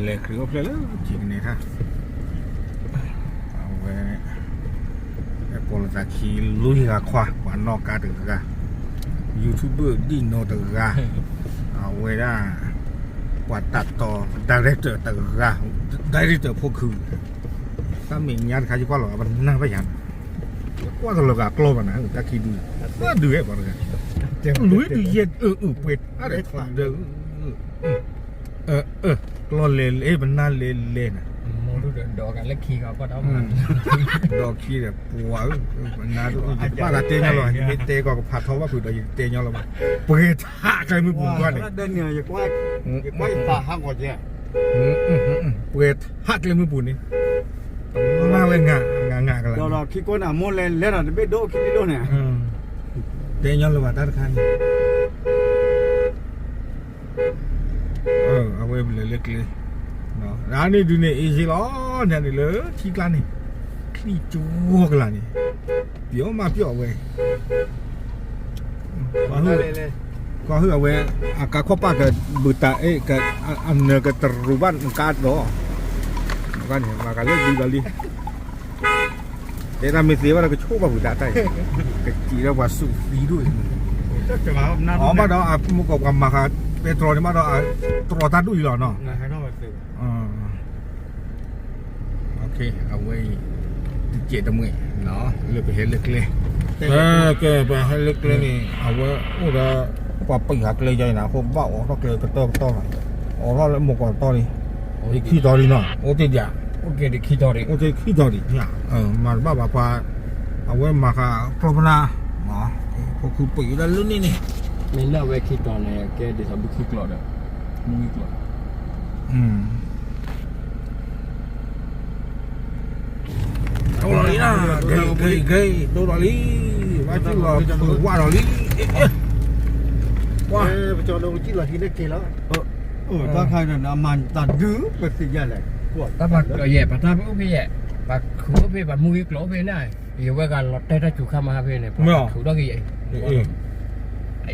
လဲၤခရံာ်အိၣ်ဖျဲၣ်လၢထံကန့ၢ်ထါ, အဝဲ ကိးလီၤသးခံ လွံၢ်ဂၤခွါ ပှၤနီၣ်ကါတဂၤ, YouTuber ဒံၣ်နီတဂၤ, အဝဲဒၣ် ပှၤတၢ်တီ director တဂၤ, director ဖိခု, တၢ်မဲာ်ညါတခါ ယကွၢ်လီၤ ပနၢ်ဘၣ်ယၤန့ၣ်, ယကွၢ်တလီၤဂာ်ကျီၢ်ဘၣ်နၤ တၢ်ခံဒု, တၢ်ဒုဟဲပှၤတဂၤ, လွံၢ်ဒုယဲၢ် အၢ အၢ ပှဲၤထါဒီး ကျီၢ်လဲၤလဲၤ ပနၢ်လဲၤလဲၤနၤ, ဒီးခံဒီးပှၤဧၢ, ပနၢ်တဘၣ်ဂၤတဲညီလီၤ, ယမ့ၢ်တဲကီးကဖးထီဘၣ်ဖုးဒီး ယတဲညီလီၤဘၣ်, ပှဲၤထါကျဲမုၢ်ပူၤကွၢ်န့ၣ်, ပှဲၤထါကျဲမုၢ်ပူၤန့ၣ်, နၢ်ဝဲငးငးကလါန့ၣ်, ဒီးခံကွၢ်န့ၣ် အမိၢ်လဲၤလဲၤဒီးတဘ့ၣ်ဒိၣ်ခံဘ့ၣ်ဒိၣ်န့ၣ်, တဲညီလၢၤဘၣ်တၢ်တခါန့ၣ် အဝဲလဲၤလၢကျဲ, အန့ၣ်ဒုးန့ၣ် အ့ၣ်စ့လီၤ, န့ၣ်န့ၣ်လၢထံကျါန့ၣ်, ချံၣ်ကၠီကလါန့ၣ်, ပျီမးပျီဝဲ, ကွၢ်ဟုၣ်အဝဲ, အကါခီၣ်ပၣ်ကဘုးတၢ်အဲၣ်, အနၢၤကတရူးဘၣ်နကါဒီး, မၤကလၢဒုဒီးလံ တဲဒၣ်မ့ၢ်သ့ဘၣ်ဒီးကဆိၣ်ဘၣ်ဝံၤဒၣ်တၢ်အံၤ, ကစံးဒီးပှၤဆူၣ်သံဒိၣ်အံၤ, အဘၣ်ဒီးအမူကီၢ်ပှၤမၤဃးပဲတြီန့ၣ်ဘၣ်ဒီး, တြီတၢ်ဒိၣ်အံၤလီၤနီၤ, အဝဲအံၤ, တကဲးတမှဲၤ, လၢပဟဲလၢကျဲ, ကဲပဟဲလၢကျဲန့ၣ် အဝဲအိၣ်ဒီး, ပှၤပံာ်ဃာ်ကျဲယါအံၤနၤ အဃိဘၣ်အိးထီၣ်ကျဲကတၢၢ်ကတီၢ်လီၤ, အိးထီၣ်လၢမူကီၢ်တီၢ်န့ၣ်, ခံတီၤလံနီၤ အိၣ်တ့ၢ်ဒံး, အိၣ်တ့ၢ်ခံတီၤဒံး, မၤတဘၣ်ဘၣ်ပှၤ, အဝဲမၤဃးကျီၢ်ပနၢ်, ဖိခုပံာ်ဝဲဒၣ်လၢန့ၣ်န့ၣ်, မ့ၢ်လၢအဝဲခံတီၤန့ၣ် ကဲဒ်သိးဘုခံကျိးဒီး, မူခံကျိး ဒိၣ်လီၤလံ, ဂ့ၤဂ့ၤဂ့ၤ ဒိၣ်လီၤလံ, ဘၣ်စုလီၤဖုးဝၣ်လီၤလံ, ပကၠီဒီးကစံၣ်လီၤဟံးန့ၢ်က့ၤလီၤ, တၢ်ခါအမၤတၢ်ဒုးပသ့ၣ်ညါလဲၣ်, တၢ်ပှၤယဲၢ် ပှၤတၢ်အိၣ်ဖဲယဲၢ်, ပှၤခုအိၣ်ဖဲ ပှၤမူဂ့ၤကျိးအိၣ်ဖဲန့ၣ်, ယဝဲဂၤလီၤတဲာ်တၢ်စူၤခါမဟါဖဲန့ၣ် ပှၤခုဒီးကယဲၢ်,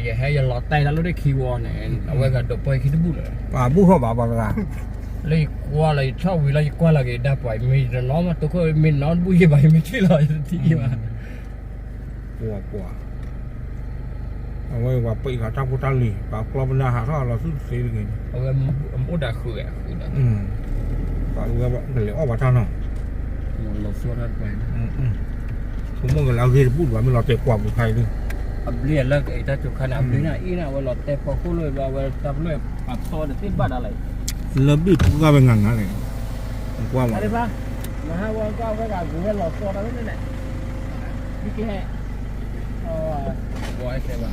ယဟဲယလီၤတဲာ်တၢ်လၢခံဝီန့ၣ် အဝဲဂၤဒိးပှဲၤခံတဘူၣ်လၢၤ, ပှၤဘူၣ်ထီၣ်ဘၣ်ပှၤတဂၤ လၢယကွၢ်လီၤ ယထီၣ်ဝံၤလီၤ ယကွၢ်လီၤက့ၤဒၣ်ပှၤ မ့ၢ်ယတနီၣ်မး တိခိၣ်မ့ၢ်နီၣ်တဘူၣ်ယဲၢ်ဘၣ် ယမ့ၢ်ထံၣ်လီၤ ယတထံၣ်ယဲၢ်ဘၣ်, ပှၤပှၤ, အဝဲပှၤပှၤအံၤဂၤတၢ်ဖိတၢ်လံၤ ပှၤကျီၢ်ပနၢ်ဟးထီၣ်လီၤသုတသ့တဂ့ၤန့ၣ်, အဝဲအိၣ်ဒၣ်ဃုာ်ဝဲ, ပှၤဝဲကလဲၤအီၣ်ပှၤတၢ်နီၤ, လီၤဆီတၢ်တပှၤ, ဆိကမိၣ်ကလဲၤအဂ့ၢ်တဘူၣ်တဘၣ် မ့ၢ်လီၤတဲာ်ကွၢ်ပူၤခါအံၤဒုး, အဘျ့အလၢအံၤတၢ်စူၤခါန့ၣ် အဘျ့န့ၣ်အံၤန့ၣ် အဝဲလီၤတဲာ်ဖီခိၣ်လၢဘၣ် အဝဲတၢ်ပလီၢ်ပာ်ဖီဒီးသ့ၣ်ဘၣ်ဒၣ်လဲာ် လၢဘ့ၣ်ပူၤဂၤဝဲငါငါန့ၣ်, ကွၢ်မး, မဟါဝဲကွၢ်ဝဲဂၤဂုၤဝဲလီၤဆီတၢ်န့ၣ်, ဘံကဟဲ,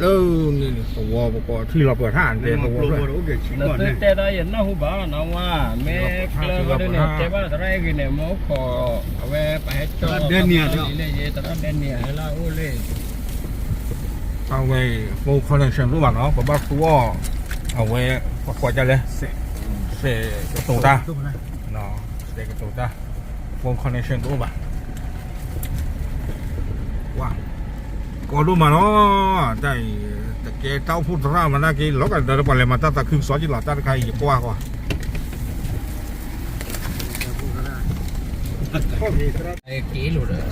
လၢန့ၣ်သဝီပကိးထံလီၤပှၤထါတဲသဝီ, နသုတဲဒၣ်ယနၢ်ဟူဘၣ်နီၤဝါ, မ့ၢ်ကျၢၤဝဲဒၣ်န့ၣ် တဲဘၣ်သရၣ်အဂ့ၤန့ၣ် မ့ၢ်ခိး, အဝဲပဟဲကၠီလီၤလံန့ၣ် ယဲသရၣ်ဒဲန့ၣ် ဟဲလၢအအိၣ်လံ အဝဲ phone connection တအိၣ်ဘၣ်နီၤ ပဘၣ်သူအီၤ, အဝဲ ပှၤကွၢ်ကလဲၣ်, စဲးကတိၤတၢ်, စဲးကတိၤတၢ်, phone connection တအိၣ်ဘၣ်, ဝါ, ကီဒိၣ်မးနီၤ, တၢ်အံၤ တကဲတၢ်အိၣ်ဖှိၣ်သရၣ်မၤနာ်က့ လီၤကဒီးပှၤလဲၤမၤတၢ်သးခုကစီၣ်က့လီၤ တၢ်တခါအံၤယကွၢ်ဃီ က့လိာ်ဒီး,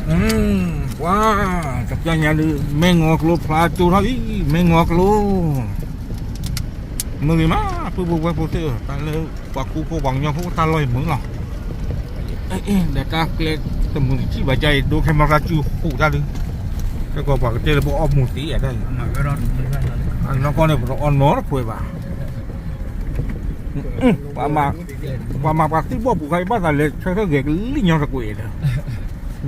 ပှၤ, တပျၢ်ညါဒုး မဲၢ်ငီၤကျိဖျါကၠိထီၣ်လံ, မဲၢ်ငီၤကျိ, မုၢ်ဂ့ၤမး ပုၢ်ဖိဝဲၢ်ဖိသ့ၣ်ဧၢ, တၢ်လၢပှၤကူဖိပှၤကညီဖိတၢ်လီၢ်အံၤမုာ်လီၤ, ဒီးတၢ်ကျဲတမုာ်တထံၣ်ဘၣ် ကါအံၤဒိခဲမီတၢ်စုဃိးတၢ်ဒုး, ခဲကီးပှၤကတဲလၢပအီၣ်မူးသံအတၢ်အံၤ, အနီၢ်ကီၢ်န့ၣ် ပတအီၣ်နီတခွဲးဘၣ် ပှၤမၤပှၤသံဘီၣ်ပူၤခါအံၤ ဘၣ်သးလဲၤဆၢထၢၣ်ဂဲၤကလံၣ်ညီတကွဲးဒီး,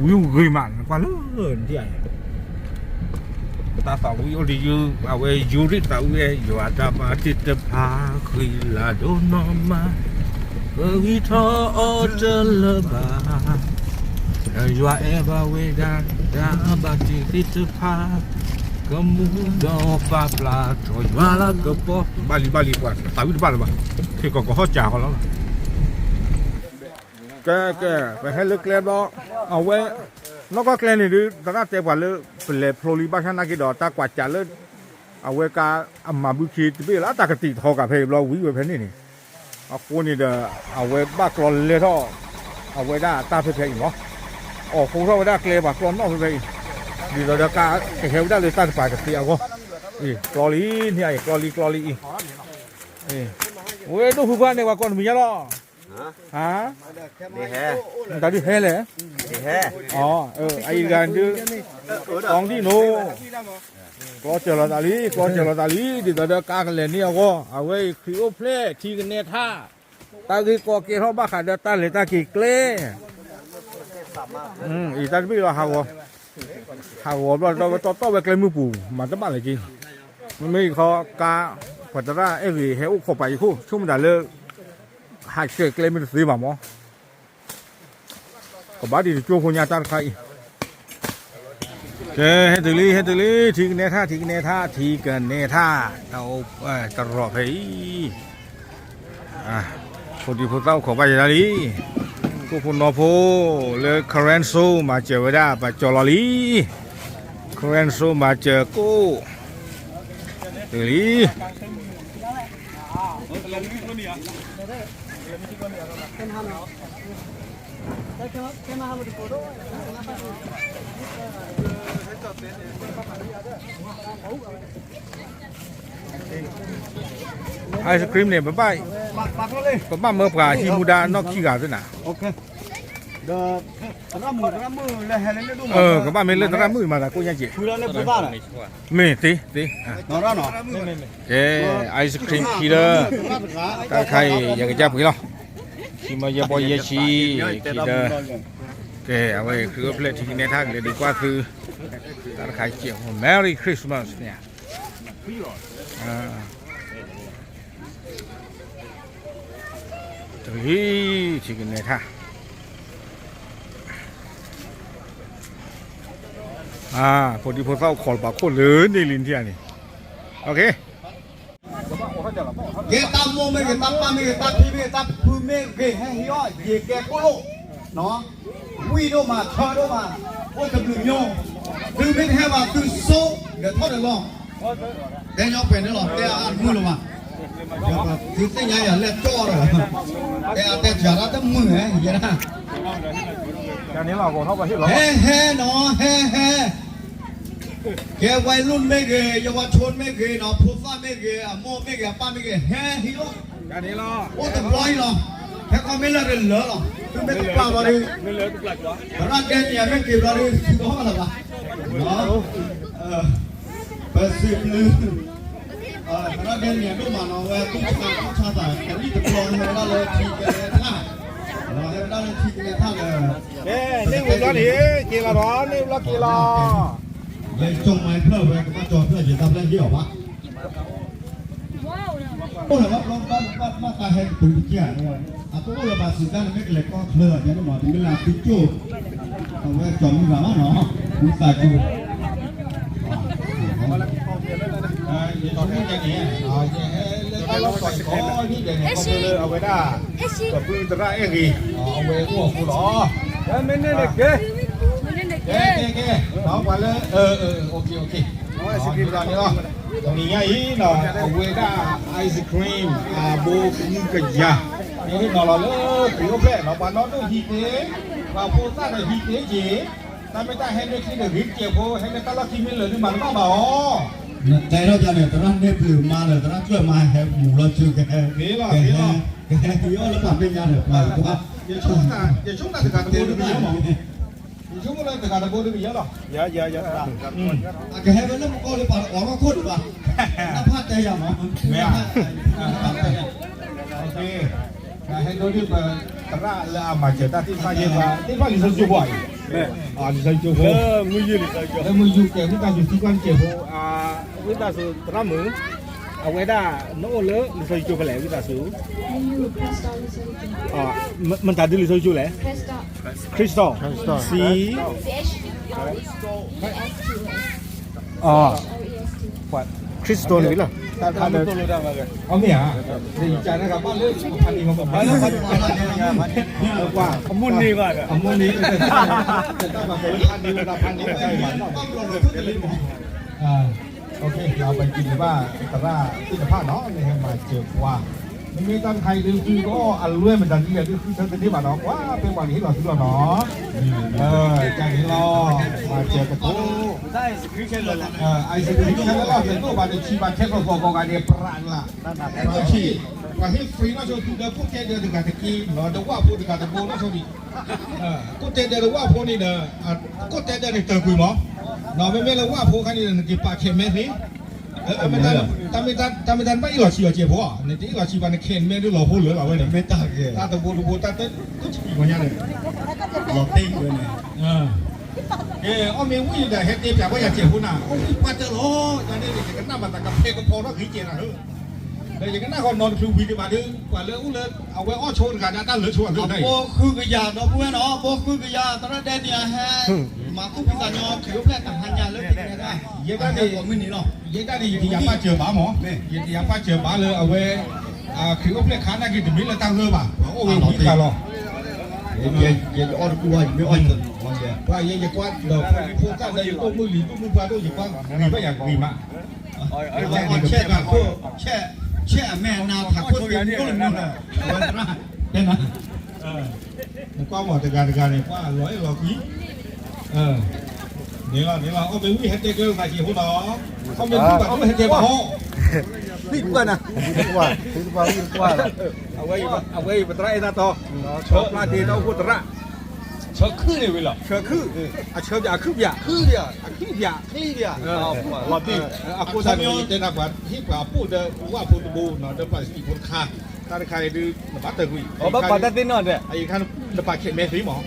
ဝံၤဂ့ၤမး နကွၢ်လၢဒ်အံၤ, တၢ်သးဝံၣ်အိၣ်ဒံးယု, အဝဲယူရံၣ်သးဝံၣ်ဝဲ ယွၤတၢ်ဘၣ်တ့ၢ်တဖၣ် ဃံလၤဒိၣ်နီၢ်မး, ပဂံၢ်ထီၣ်အီၤတလၢၤဘၣ်, ယွၤအဲၣ်ဘၣ်ဝဲဒၣ် တၢ်ဘၣ်တ့ၢ်သ့ၣ်တဖၣ်, ကမူဒီးပာ်ဖျါထီၣ်ယွၤလၢကပီၤ, ဘၣ်လံဘၣ်လံပှၤ သးဝံၣ်တဘၣ်လၢၤဘၣ်, ခဲကီးကဟီၣ်စၢ်ဃီလီၤ, ကဲကဲ ပဟဲလၢကျဲဘျီ, အဝဲ, နီၢ်ကီၢ်ကျဲန့ၣ်ဒုး သရၣ်တဲပှၤလၢ ပလဲၤဖျိလံဘၣ်ဆၣ်နာ်က့ဒီး တၢ်ကွၢ်စးလၢ, အဝဲကါ, အမၤဘုခ့တဘ့ၣ်လၢတၢ်ကတံာ်ထီကးဖဲအံၤဘျီ ဝံၤဝဲဖဲန့ၣ်န့ၣ် အဃိန့ၣ်ဒီး အဝဲဘၣ်ကျီလဲထီၣ် အဝဲဒၣ်အတၢ်ဖဲဖဲအံၤမး, အီၣ်ဃိထီၣ်ဝဲဒၣ်ကျဲပှၤကျီနီၣ်ဖဲဖဲအံၤ, ဒ်သိးဒီးကါကဟဲဝဲဒၣ်လၢတၢ်တပၤတသ့အဂီၢ်, ကျီလံန့ၣ်အံၤ ကျီလံကျီလံအံၤ, ဝဲဒိၣ်ဖုဖုန့ၣ် ပှၤကိးနမံၤညါလီၤ, ဟါ, တၢ်ဒုးဟဲလဲၣ်, အံၤတဂၤဒုး, ကီဒံၣ်နိ ကျီစၢၤလီၤသးလံ ကျီစၢၤလီၤသးလံ ဒ်သိးဒီးကါကလဲၤန့ၢ်အဂီၢ် အဝဲအံၤခရံာ်အိၣ်ဖျဲၣ်ထံကနဲထၣ်, တၢ်ဂ့ၢ်ကီကဲထီၣ်ဘၣ်ဃးဒီးတၢ်လဲၤတၢ်က့ၤကျဲ, အံၤတၢ်တဘ့ၣ်လီၤ ဟးဂီၤဘျီ တီတီတီဝဲကျဲမုၢ်ပူၤ မၤတဘၣ်လၢၤက့ၤ, မ့မ့ၢ်အံၤခီကါ ပှၤသရၣ်အဲၣ်ဂ့ၤဟဲအိၣ်ခိးပာ်ယခိၣ် ဆိကမိၣ်ဒၣ်လၢ ဟးဆှဲးကျဲမ့ၢ်တသ့ဘၣ်မး ကဘၣ်ဒ်တကၠိဖိညါတၢ်တခါအံၤ, ကဲ ဟဲတုၤလံ ဟဲတုၤလံ ထံကနဲထၣ် ထံကနဲထၣ် ထံကနဲထၣ်, တရီးဖဲအံၤ, ဖိဒံဖိသၣ်အိၣ်ခိးဘၣ်ယၤဒၣ်လံ, ကိၣ်ဖိနီဖိ လၢ Karen Show မၤစၢၤဝဲဒၣ် ပှၤကၠီၤလီၤလံ, Karen Show မၤစၢၤကိၣ်, တုၤလံ ice cream န့ၣ် ပဘၣ်, ပဘၣ်မၢပှၤဟံးမူဒါနီၢ်ခံဂၤသ့ၣ်နၤ, ကဘၣ်မ့ၢ်လၢသရၣ်မုၣ်မၤသးကိၣ်ညါက့ၤ, ကဲ ice cream ခံလၢ, တၢ်တခါအံၤ ယကစၢ်ပှ့ၤလီၤ, ခံမၢယဲၢ်ဘီယဲၢ်ဆံ, ခံလၢ, ကဲ အဝဲခရံာ်အိၣ်ဖျဲၣ်ထံကနဲထၣ်ကလဲၤဒုးကွၢ်သု, တၢ်တခါကဲး Merry Christmas န့ၣ် တဂ့ၤ ထံကနဲထၣ်, ဖိဒံဖိသၣ်အိၣ်ခိးလၢပှၤခိၣ်လၢန့ၣ်လံ နထံၣ်ဧါန့ၣ်, ကဲတၢ်မိၢ်မ့ၢ်ဂ့ၤ တၢ်ပၢ်မ့ၢ်ဂ့ၤ တၢ်ဖံမ့ၢ်ဂ့ၤ တၢ်ဖုမ့ၢ်ဂ့ၤ ဟဲဟံးအီၣ် ယကဲကိၣ်လိၣ်, ဝံၣ်ဒိၣ်မး ထၢဒိၣ်မး, အိၣ်တဘျုးမျိုး, သုမ့ၢ်တဟဲဘၣ်သုစိ, ဒီးထီၣ်ဒီးလီၤ, တဲညီပှဲၤန့ၣ်လီၤ တဲအါမုၢ်လီၤဘၣ်, သုသ့ၣ်ညါယၤလဲၣ်ကၠီဒီး, တဲအါတဲစှၤတၢ်တမုာ်ဧါ, ယဲဒၣ်, ဟဲဟဲနီၤ ဟဲဟဲ, ကဲ ဝဲလူၢ်မ့ၢ်ဂ့ၤ ယဝဲဆိမ့ၢ်ဂ့ၤနီၤ ဖိသၣ်မ့ၢ်ဂ့ၤ အမိၢ်မ့ၢ်ဂ့ၤ အပၢ်မ့ၢ်ဂ့ၤ ဟဲဟံးလီၤ, အိၣ်တဘျီအံၤလီၤ, ဟဲခီမ့ၢ်လၢတလၢလီၤ သုမ့ၢ်တပျၢ်ဘျီဒီး, သရၣ်ဒဲနံၣ်အမ့ၢ်က့ၤဘျီဒီး သုကဟီၣ်လၢၤဘၣ်, ပစံးဘျုး, သရၣ်ဒဲနံၣ်အဒိၣ်မးနီၤ ဝဲသူၣ်ဆါသူၣ်ဆါသး ကနံၣ်တဘျီဟဲဝဲဒၣ်လၢထံကနဲထၣ်, ဟဲဝဲဒၣ်လၢထံကနဲထၣ်လၢ န့ၢ်ဝံၤဘျီန့ၣ် က့ၤလီၤဒီး န့ၢ်ဝံၤဘျီက့ၤလီၤ, ယဲကၠီမၤဖျၢၣ်ဝဲကဘၣ်ကၠီဖျၢၣ်ယတၢ်ဖျၢၣ်ဟ့ၣ်အီၤဘၣ်, အိၣ်လၢၤဘၣ်ဘျီဘၣ်ဘၣ်ဘၣ်တၢ်ဟဲကတုၤကစၢ်, အတအိၣ်လၢၤဘၣ်စံးတၢ်န့ၣ်မ့ၢ်ကလဲၤကီၢ်ချၢ ယဲန့ၣ်မး တမ့ၢ်လၢသုကၠိၣ်, အဝဲကၠီမုၢ်ဂၤဘၣ်နီၤ, ဝံသးစူၤ ယဆိကမိၣ်န့ၣ်, ယဟဲလၢတၢ်လီၢ်စီၤအံၤခီဒ်ဒဲးန့ၣ် ခီဖျိလၢအဝဲဒၣ် ပပုၢ်သရၣ်အဲၣ်ဂ့ၤ အဝဲအိၣ်အဃိလီၤ, ကဲကဲကဲ, ပှၤလၢ တနံၤညါအံၤနီၤ အဝဲဒၣ် ice cream အဘိကမုၢ်ကယၤ မ့ၢ်ဟ့ၣ်နီၤလီၤလၢခရံာ်အိၣ်ဖျဲၣ်နီၤ ပှၤနီၢ်ဒိၣ်ဟံးက့ၤ, ပှၤဖိသၣ်ဒီးဟံးက့ၤက့ၤ, တၢ်မ့ၢ်တၢ်ဟဲလၢခံဒီးဂ့ၤကဲးဖိ ဟဲလၢတၢ်လီၢ်ခံမ့ၢ်လၢာ်ဒုးမၤတဘၣ်ဘၣ်အီၤ, နတဲထီၣ်ယၤန့ၣ် သရၣ်န့ၢ်ပျုၤမါဒီး သရၣ်ကျၢၢ်မါဟဲမူၤလီၤစုကဟဲ, ကဟဲဟံးအီၣ်လၢပှၤမဲာ်ညါဒီးပှၤကဘၣ်, ယဆိကမိၣ်တဂၤတဘိဒုးကယၢလီၤ, ယဆိကမိၣ်လၢတဂၤတဘိဒုးကယၢလီၤ, အကဟဲဝဲလၢမကီၢ်လၢပှၤတအိးထီၣ်ခိၣ်ဒံးဘၣ်, တၢ်ဖးတဲယၤမး, မ့ၢ်ဧါ, ဟဲဒိးဒုးပသရၣ်လၢအမၤစၢၤတၢ်သ့ၣ်တဖၣ်ယဲၢ်ဘၣ် သ့ၣ်တဖၣ်လံာ်စီဆှံကၠိဖိအံၤ, လံာ်စီဆှံကၠိဖိ, လၢမုၢ်ယူၢ်ကဲး ဝံသးစူၤသံကွၢ်တစဲးဖိ, ဝံသးစူၤသရၣ်မုၣ်, အဝဲဒၣ်နအိၣ်လၢလံာ်စီဆှံကၠိဖဲလဲၣ် ဝံသးစူၤ, မတၤဒုလံာ်စီဆှံကၠိလဲၣ်, Crystal, C, Crystal န့ၣ်လီၤ, အမ့ၢ်ဧါ, အမူန့ၢ်ဘၣ်, ပက့ၤဘၣ်သရၣ်သ့ၣ်တဖၣ်နီၤ မ့ၢ်ဟဲမၤစၢၤပှၤ, မ့မ့ၢ်တၢ်တခါအံၤဒုး သုကအီၣ်အလွဲၢ်မတၤဒ်လဲၣ်ဒုး ဃုထၢတန့ၢ်ဘၣ်နီၤ, ကွၢ်ဖဲပှၤကဟ့ၣ်လီၤသုလီၤနီၤ, တၢ်န့ၣ်လီၤ, မၤစၢၤကထိ ice cream ခဲလၢာ်လီၤ, တဒိၣ်ဘၣ်တဆံးဘၣ် ခဲကီၢ်ကီၢ်ဂၤန့ၣ် ပြးလၢ ပှၤဟ့ၣ် free နီၢ်ဆိ သုဒီးကိးတဲဒၢးတဂၤတက့ၢ်, ဒီးဝၣ်ဖိတဂၤတဘိနီၢ်ဆိန့ၣ်, ကိးတဲဒၢးဒီးဝၣ်ဖိန့ၣ်ဒီး ကိးတဲဒၢးန့ၣ်တၢၢ်ကွံာ်မး, မ့မ့ၢ်လၢဝၣ်ဖိခါန့ၣ်ဒီး နက့ၤပာ်ခဲးမဲသ့, တၢ်မ့ၢ်တၢ် တၢ်မ့ၢ်တၢ်ဘၣ်အ့ၣ်လီၤဆံးအီၤစဲးဖိ, နတအ့ၣ်လီၤဆံးဘၣ် နခဲးမဲဒုးလီၤဟိလၢလီၤဝဲန့ၣ်, မ့ၢ်တၢ်ဂ့ၤ တၢ်တဘိတဘိ တၢ်တ ကိးဆံးပှၤညါန့ၣ်, လီၤတဲဝဲန့ၣ် ကဲ အီၣ်မ့ၢ်ဝံၤဒီး ဟဲတဲပၠးဝဲယၤစဲးဖိနၤ, အိၣ်ဝံၤပှၤတၢၢ်လီၤ, ယၤန့ၣ် ယကနၣ်မၤသးကဖဲကဖီထီၣ်ဂ့ၤကဲနၤဧၢ, ဒီးယကနၣ်ဃီနီတချုးဝံၤဒံးဘၣ်ဒီး ပှၤလၢအိၣ်လၢ အဝဲအီၣ်ဆိတဂၤဒီး တၢ်လၢဆိအဂ့ၢ်န့ၣ်, ဘိဃုကယၤဒီပုၢ်ဝဲၢ်နီၤ, ဘိဃုကယၤ သရၣ်ဒဲနံၤအဟဲ မၤသူၣ်ဖှံသးညီ ခရံာ်အိၣ်ဖျဲၣ်တဟါညါလၢ ယဲဒၣ်န့ၣ် ယဲဒၣ်န့ၣ် ယတယၤပာ်စၢၤဘၣ်မး, ယတယၤပာ်စၢၤဘၣ်လၢအဝဲ ခရံာ်အိၣ်ဖျဲၣ်ခါနာ်က့ တမ့ၢ်လၢတၢ်ဂၢၢ်ဘၣ်, ပှၤအိၣ်ဝဲဝံၤတၢ်လီၤ, ယအီၣ်တကူၣ်ဘၣ် ယမ့ၢ်အီၣ်တကူၣ်, ပှၤယဲယကွၢ်ဒီးဖိသၣ်ဒီးယအိၣ်မုၢ်လံၤ ဒိၣ်မုၢ်ပှၢ်ဒိၣ် ယကွၢ်ဂ့ၤဘၣ်ယၤဂ့ၤမး, ဆဲးအမဲာ်နၤထးခိၣ်သ့ၣ်မုၢ်လၢမုၢ်ဒီး အဝဲသရၣ်တဲနၤ နကွၢ်မီၤတဂၤတဂၤန့ၣ် ကွၢ်လီၤအဲၣ်လီၤကွံ, န့ၣ်လီၤန့ၣ်လီၤ အီၣ်မ့ၢ်ဝံၤဟဲတဲကဲဘၣ်က့ၤဖိနီၤ, အီၣ်မ့ၢ်ဝံၤဘၣ်ဒိဟဲတဲဘၣ်ဟီ, သံကွၢ်နၤ, သံကွၢ်သံကွၢ်လီၤ, အဝဲအံၤပသရၣ်အဲၣ်တၢ်တီ, ဆီဖျါဒ့တၢ်အိၣ်ဖှိၣ်သရၣ်, ဆၢခုၣ်န့ၣ်ဝံၤလီၤ, ဆၢခုၣ်, အဆၢပၠးအခုၣ်ပၠး, ခုၣ်ပၠး, အချံပၠး, ချံပၠး, လီၤတံၢ်, အဃိသတးန့ၣ် ယတဲနၤပှၤဟ့ၣ်ပှၤအပိၢ်ဒီးဝၣ်ဖိတဘိနီၤ ဒီး plastic ဖိတခါ, တၢ်တခါအံၤဒုး နဘၣ်တၢၢ်ကွံာ်, ဘၣ်ပာ်တၢ်သ့ၣ်နီၣ်ဒဲး, အံၤခါနပာ်ခဲးမဲသ့မး,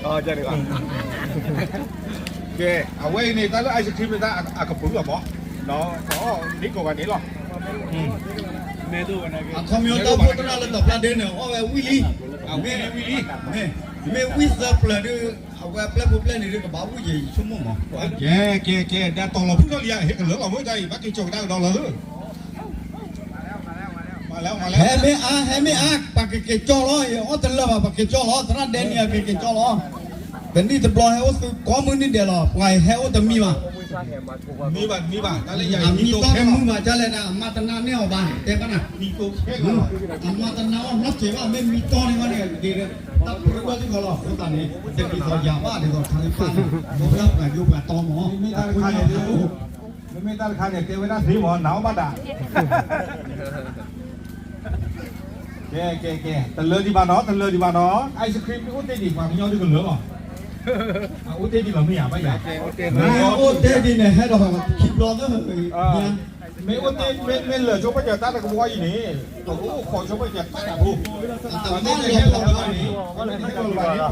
ကဲ အဝဲအံၤန့ၣ် တၢ်လၢ ice cream န့ၣ် တၢ်အကပုာ်လီၤမး, ဒီးအီၣ်မ့ၢ်ကိးဂၤန့ၣ်လီၤ, အခီပညီတၢ်အိၣ်ဖှိၣ်သရၣ်လၢတီၤဖျါဒ့န့ၣ် အီၣ်ဝဲဝံၣ်လံ, အဝဲဝံၣ်လံ, မ့ၢ်ဝံၣ်သၢပျၢၤဒုး အဝဲပျဲၢ်ဖိပျဲၢ်လံၤဒုးကဘၣ်ဝံၣ်ယဲၤယဆိကမိၣ်မး, ကဲ ကဲ ကဲ ဒီးတီၤလီၤဖုၣ်ထီၣ်လံဧါ ဟဲကလၢာ်လီၤမ့ၢ်တၢ်အံၤ ဘၣ်က့ၤကၠီၤကဒါကဒီးလီၤဧၢ ဟဲမ့ၢ်အါ ဟဲမ့ၢ်အါ ပှၤကက့ၤကၠီလီၤ, အီၣ်တလၢာ်ဘၣ် ပှၤက့ၤကၠီလီၤ, သရၣ်ဒဲနံၤအက့ၤက့ၤကၠီလီၤ, တနံၣ်တဘျီဟဲအိၣ်သုကိးမုၢ်နံၤဒဲးလီၤ, ပှၤဟဲအိၣ်တမံဘၣ်, မံဘၣ် မံဘၣ်, တၢ်လၢယၤမံတီခဲမုၢ်ဘၣ် ကလဲၣ်ဒၣ် အမါတနာ်န့ၢ်အီၤဘၣ် တဲဘၣ်နၤ, အမါတနာ်အီၤနီတစဲးဘၣ် မ့ၢ်မံတီန့ၣ်ဘၣ်န့ၣ် တၢ်ပရၢဝဲသ့ၣ်ဃီလီၤ, အဃိသတးန့ၣ် တဒ်သိးယၤဘၣ်ဒ်သိးခါလၢပၢ်န့ၣ် ဒီးပျၢ်ပှၤယိပှၤတီမး, အဃိန့ၣ် မ့မ့ၢ်တၢ်တခါန့ၣ် တဲဝဲဒၣ်သ့မး နာ်အီၣ်ဘၣ်ဒၣ်, ကဲ ကဲ ကဲ တလၢဒံးဘၣ်နီၤ တလၢဒံးဘၣ်နီၤ, ice cream မ့ၢ်အိၣ်တ့ၢ်ဒံး ပှၤကညီဒုးကလၢာ်လီၤ, အိၣ်တ့ၢ်ဒံးလီၤမ့ၢ်ဧါ ဘၣ်ယၤ, မ့ၢ်အိၣ်တ့ၢ်ဒံးန့ၣ် ဟဲဒီးခံဘျီသၢ မ့ၢ်အိၣ်တ့ၢ် မ့ၢ်လၢာ်ဆိပၢၢ်ကၠီၤတၢ်တကဘီအံၤန့ၣ်, ပကအိၣ်ခိးဆိပၢၢ်ကၠီၤတၢ်တဖိ, ပှၤမ့ၢ်တဟဲလီၤဘၣ်န့ၣ် ပှၤလၢဟဲလီၤဘၣ်န့ၣ်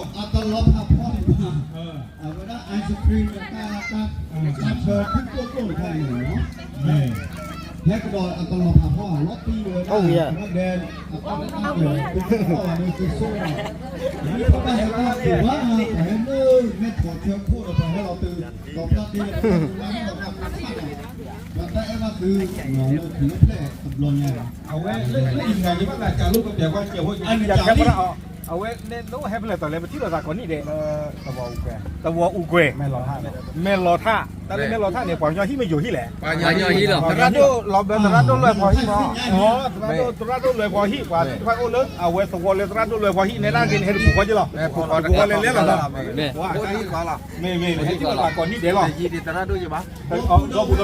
အတလီၤဖးဖီန့ၣ်ဘၣ်, အဝဲဒၣ် ice cream တၢ်ဆၢထံကျိကျိတခါန့ၣ်လီၤ, ဟဲကဒီးအတလီၤဖးဖီ လီၤတံၢ်ဝဲဒၣ် အဝဲဒဲး အတၢ်တၢ်ကျၢၤ သုသ့ၣ်နီၣ်ဘၣ်န့ၣ် သုဆိကမိၣ်, မ့ၢ်ပဘၣ်ဟဲတၢ်ပူၤဘၣ် ပှၤဟဲလၢမဲထီၣ်ဆၢခိၣ်ဒီး ပှၤဟဲလီၤတုၤ ဒီးဖျါတ့ၢ်လၢ ပှၤဟဲလီၤတၢ်ဖျါန့ၣ် ပှၤတၢ်အဲၣ်ဘၣ်သု လၢခရံာ်အိၣ်ဖျဲၣ်တဘျီညါန့ၣ် အဝဲလၢအံၤတဂၤယဘၣ်သးကးလိာ်ကပျးကွၢ်ကဲးဖိ အဝဲန့ၣ် နအိၣ်ဟဲဖဲလဲၣ်တီၤလဲၣ် ပထံၣ်လိာ်သးကိးနံၣ်ဒဲး, သဝီအူကွဲၤ, မဲၢ်လီၤထၣ်, တၢ်လၢမဲၢ်လီၤထၣ်န့ၣ် ပှၤကညီဟံၣ်မ့ၢ်ယိၤဟံၣ်လဲၣ်, သရၣ်ဒိၣ်လီၤဘျၢ သရၣ်ဒိၣ်လွဲၢ်ဖီဟံၣ်မး, သရၣ်ဒိၣ်လွဲၢ်ဖီဟံၣ် ပှၤသ့ၣ်တဖၣ်အိၣ်လၢ အဝဲသဝီလၢသရၣ်ဒိၣ်လွဲၢ်ဖီဟံၣ် နဲဒၣ်က့ၤန့ၣ် ဟဲတပူၤဃီက့ၤလီၤ, ပူၤဃီလဲၤလဲၤလီၤလီၤ, မ့ၢ်မ့ၢ် ဟဲထံၣ်လိာ်သးကိးနံၣ်ဒဲးလီၤ ဒီပုၢ်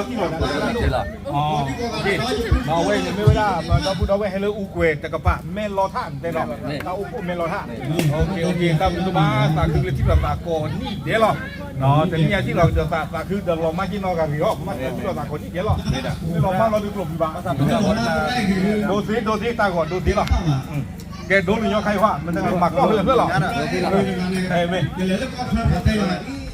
ဒီဝဲၢ်အံၤန့ၣ် မ့ၢ်ဝဲဒၣ် ဒီပုၢ်ဒီဝဲၢ်ဟဲလၢအူကွဲၤတကပၤ မဲၢ်လီၤထၣ်တဲဒီး တၢ်အိၣ်ဖှိၣ်မဲၢ်လီၤထၣ်, တၢ်ဘျုးဘၣ်သးခုလၢထံၣ်လိာ်သးကိးနံၣ်ဒဲးလီၤ, တနံၣ်ညါထံၣ်လိာ်ကဒီးသး သးခုဒီးလီၤမၢ်က့ၤနီၢ်ဂၤဂ့ၤအီၤ မ့ၢ်ထံၣ်လိာ်သးကိးနံၣ်ဒဲးလီၤ, မ့ၢ်လီၤမၢ်လီၤဒုးကျိာ်ဘံၣ်ဘၣ်, ဒိးသ့ဒိးသ့တၢ်ဂီၤဒိးသ့လီၤ, ကဲဒိးလၢညီခါအံၤဟီ မ့ၢ်တၢ်မၤကီၢ်လၢဖျၢၣ်လီၤ, မ့ၢ်